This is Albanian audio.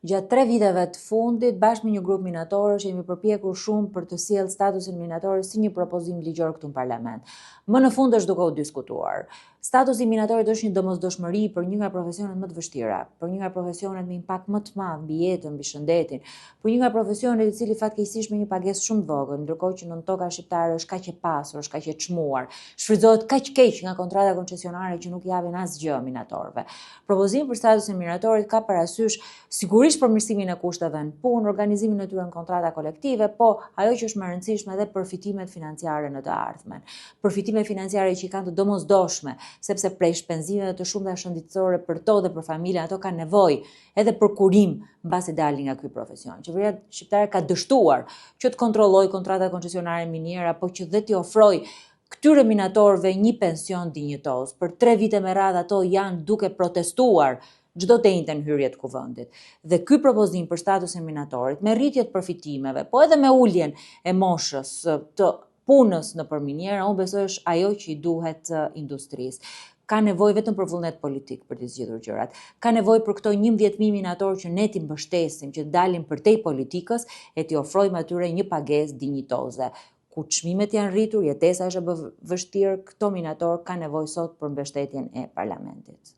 Gjatë tre viteve të fundit, bashkë me një grup minatorësh, jemi përpjekur shumë për të sjellë statusin e minatorit si një propozim ligjor këtu në parlament. Më në fund është duke u diskutuar. Statusi i minatorit është një domosdoshmëri për një nga profesionet më të vështira, për një nga profesionet me impakt më të madh mbi jetën, mbi shëndetin, për një nga profesionet i cili fatkeqësisht me një pagesë shumë të vogël, ndërkohë që nëntoka shqiptare është kaq e pasur, është kaq e çmuar, shfrytëzohet kaq keq nga kontrata koncesionare që nuk japin asgjë minatorëve. Propozimi për statusin e minatorit ka parasysh sigurisht përmirësimin e kushteve në punë, organizimin e tyre në kontrata kolektive, po ajo që është më e rëndësishme edhe përfitimet financiare në të ardhmen. Përfitime financiare që i kanë të domosdoshme, sepse prej shpenzimeve të shumta shëndetësore për to dhe për familjen, ato kanë nevojë edhe për kurim mbasi dalin nga ky profesion. Qeveria shqiptare ka dështuar që të kontrollojë kontratat koncesionare miniera, po që dhe t'i ofrojë këtyre minatorëve një pension dinjitoz. Për tre vite me radhë ato janë duke protestuar çdo të enjte në hyrje të kuvendit. Dhe ky propozim për statusin e minatorit, me rritje të përfitimeve, po edhe me uljen e moshës të punës nëpër miniera, unë besoj është ajo që i duhet industrisë. Ka nevojë vetëm për vullnet politik për t'i zgjidhur gjërat. Ka nevojë për këto 11.000 minatorë që ne t'i mbështesim, që të dalim përtej politikës e t'i ofrojmë atyre një pagesë dinjitoze. Ku çmimet janë rritur, jetesa është e vështirë, këto minatorë kanë nevojë sot për mbështetjen e parlamentit.